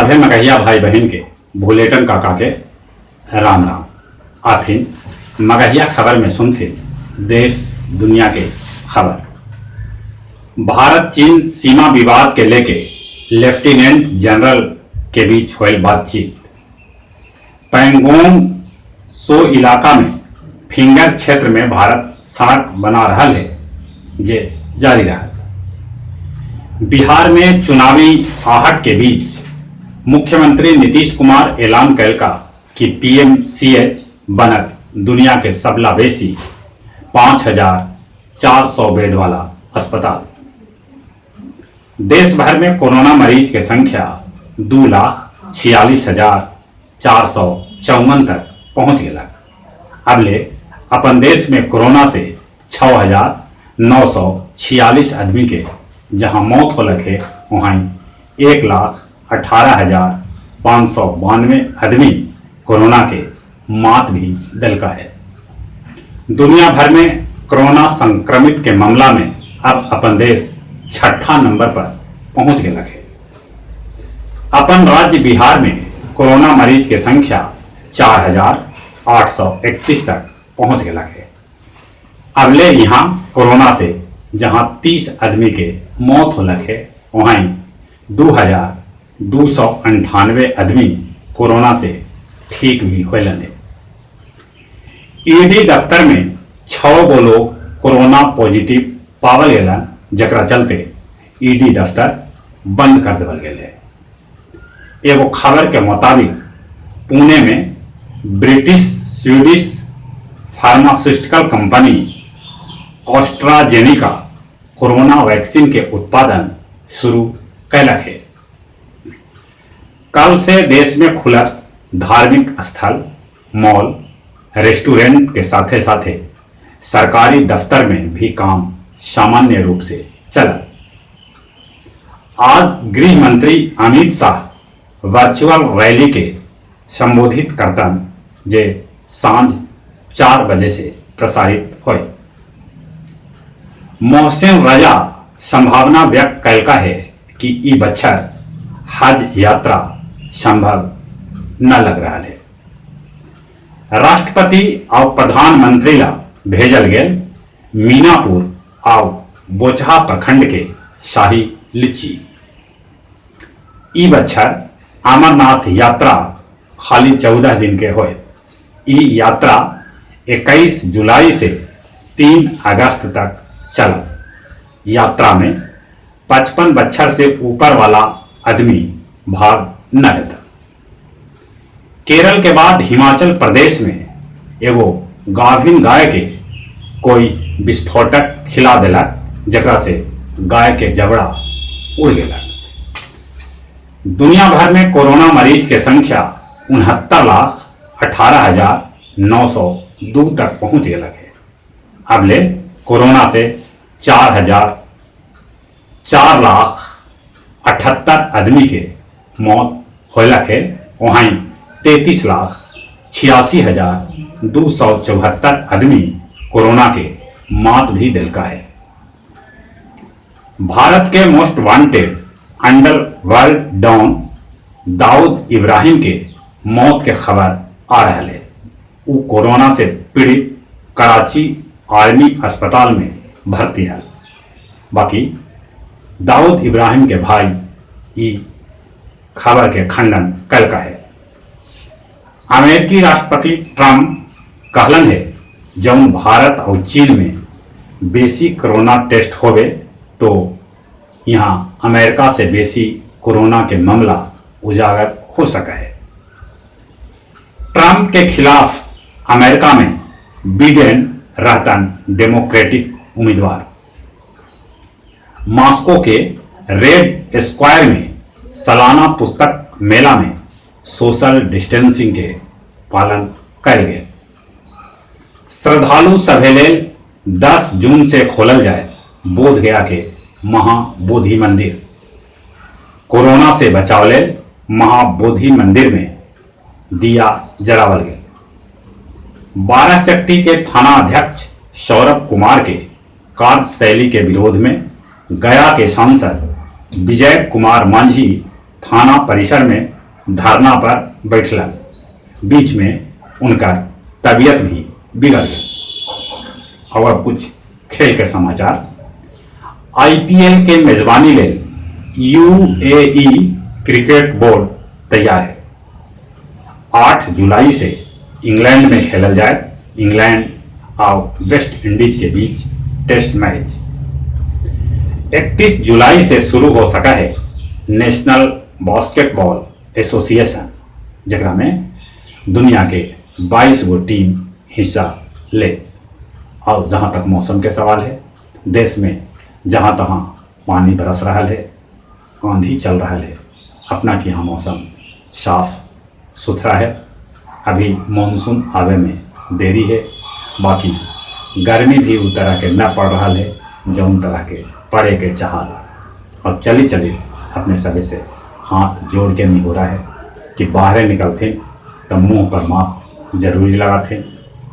सभे मगहिया भाई बहिन के भुलेटन काका के राम राम। आथिन मगहिया खबर में सुनथिन देश दुनिया के खबर। भारत चीन सीमा विवाद के लेके लेफ्टिनेंट जनरल के बीच होयल बातचीत। पैंगोंग सो इलाका में फिंगर क्षेत्र में भारत सड़क बना रहल हे जे जारी रहल। बिहार में चुनावी आहट के बीच मुख्यमंत्री नीतीश कुमार ऐलान कैलका कि पीएमसीएच बनत दुनिया के सबला बेसी 5400 बेड वाला अस्पताल। देश भर में कोरोना मरीज के संख्या 2,46,454 तक पहुंच गेलक। अब ले अपन देश में कोरोना से 6,946 आदमी के जहां मौत होलक है, वहीं 1,18,592 आदमी कोरोना के मात भी दिलका है। दुनिया भर में कोरोना संक्रमित के मामला में अब अपन देश 6ठा नंबर पर पहुंच गया है। अपन राज्य बिहार में कोरोना मरीज के संख्या 4,831 तक पहुंच गया है। अबले यहाँ कोरोना से जहां 30 आदमी के मौत होलक है, वहीं 2,298 आदमी कोरोना से ठीक भी होलन है। ईडी दफ्तर में 6 गो लोग कोरोना पॉजिटिव पावल गेलन, जकरा चलते ईडी दफ्तर बंद कर देवल गेल है। एगो खबर के मुताबिक पुणे में British Swedish pharmaceutical company AstraZeneca corona vaccine के उत्पादन शुरू कैलक है। कल से देश में खुलत धार्मिक स्थल, मॉल, रेस्टोरेंट के साथे साथे सरकारी दफ्तर में भी काम सामान्य रूप से चला। आज गृह मंत्री अमित शाह वर्चुअल रैली के संबोधित करतन जे सांझ 4 बजे से प्रसारित होए। मोहसिन रजा संभावना व्यक्त कैलका है कि ई बच्छर हज यात्रा संभव न लग रहा है। राष्ट्रपति और प्रधानमंत्री ला भेजल गेल मीनापुर और बोचहा प्रखंड के शाही लीची। ई बच्छर अमरनाथ यात्रा खाली 14 दिन के होए। ई यात्रा 21 जुलाई से 3 अगस्त तक चला। यात्रा में 55 बच्छर से ऊपर वाला आदमी भाग न लेता। केरल के बाद हिमाचल प्रदेश में एगो गाभिन गाय के कोई विस्फोटक खिला देलक, जकरा से गाय के जबड़ा उड़ गेलक। दुनिया भर में कोरोना मरीज के संख्या 69,18,902 तक पहुंच गेलक है। अब ले कोरोना से 4,4 लाख 78 आदमी के मौत होलक है, वहीं 33,86,274 आदमी कोरोना के मात भी दिलका है। भारत के most wanted underworld don Dawood Ibrahim के मौत के खबर आ रहा है। वो कोरोना से पीड़ित कराची आर्मी अस्पताल में भर्ती है। बाकी दाऊद इब्राहिम के भाई ई खबर के खंडन कल का है। अमेरिकी राष्ट्रपति ट्रंप कहलन है जौन भारत और चीन में बेसी कोरोना टेस्ट होवे तो यहाँ अमेरिका से बेसी कोरोना के मामला उजागर हो सका है। ट्रंप के खिलाफ अमेरिका में बिडेन रहतन डेमोक्रेटिक उम्मीदवार। मास्को के रेड स्क्वायर में सालाना पुस्तक मेला में सोशल डिस्टेंसिंग के पालन कयल गेल। श्रद्धालु सभे लेल 10 जून से खोलल जाए बोध गया के महाबोधि मंदिर। कोरोना से बचाव लेल महाबोधि मंदिर में दिया जरावल गेल। बारहचट्टी के थाना अध्यक्ष सौरभ कुमार के कार्यशैली के विरोध में गया के सांसद विजय कुमार मांझी थाना परिसर में धरना पर बइठलन। बीच में उनकर तबीयत भी बिगड़ गई। और अब कुछ खेल के समाचार। आईपीएल के मेजबानी लेल यूएई क्रिकेट बोर्ड तैयार है। 8 जुलाई से इंग्लैंड में खेलल जाए इंग्लैंड और वेस्ट इंडीज के बीच टेस्ट मैच। 31 जुलाई से शुरू हो सका है नेशनल बास्केटबॉल एसोसिएशन, जकरा में दुनिया के 22 गो टीम हिस्सा ले। और जहां तक मौसम के सवाल है, देश में जहां तहां पानी बरस रहा है, आंधी चल रहा है। अपना के यहाँ मौसम साफ सुथरा है। अभी मानसून आवे में देरी है, बाकी गर्मी भी उ तरह के न पड़ रहा है जौन तरह के पड़े के चाहला। और चली चली अपने सभी से हाथ जोड़ के नहीं हो रहा है कि बाहर निकलते तो मुंह पर मास्क जरूरी लगाते,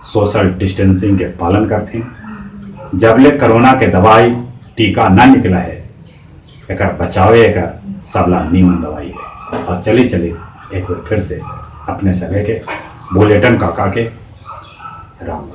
सोशल डिस्टेंसिंग के पालन करते। जबले कोरोना के दवाई टीका न निकला है, एक बचावे एक सबला नीमन दवाई है। और चली चली एक बार फिर से अपने सभी के बुलेटन काका के राम।